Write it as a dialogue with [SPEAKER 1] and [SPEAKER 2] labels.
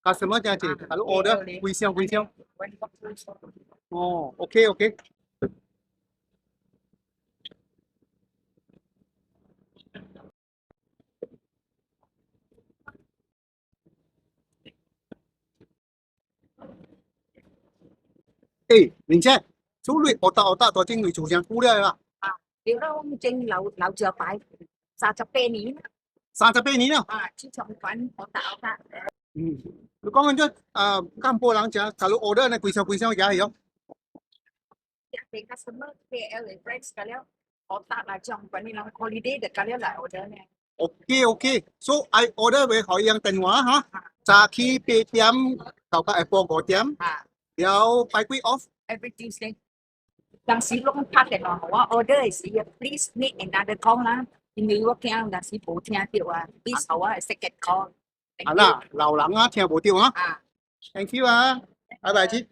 [SPEAKER 1] Customer 真濟，kalau order 幾箱幾箱。哦，OK OK。誒，玲姐，做你 otak otak 都整你做成久了啦。
[SPEAKER 2] 對啦，我整老老招牌38年。
[SPEAKER 1] 38年了。
[SPEAKER 2] 啊，自從粉 otak otak。
[SPEAKER 1] 嗯，你講緊咗啊，金波人食，kalau order 呢幾箱幾箱也係喲。
[SPEAKER 2] 一 customer KL 嘅 friends 㗎了，otak 啦，將粉你人 holiday 就㗎了來 order 呢。
[SPEAKER 1] OK OK，so I order 會可以用電話哈，早起8點到到下晡5點，然後拜幾 off。
[SPEAKER 2] Every Tuesday。當時攏拍電話予我 order 的時，please make another call 啦，因為我驚若是無聽著啊，please 予我 second call。
[SPEAKER 1] 啊啦，老人啊聽無著啊。
[SPEAKER 2] 啊。
[SPEAKER 1] Thank you 啊，拜拜先。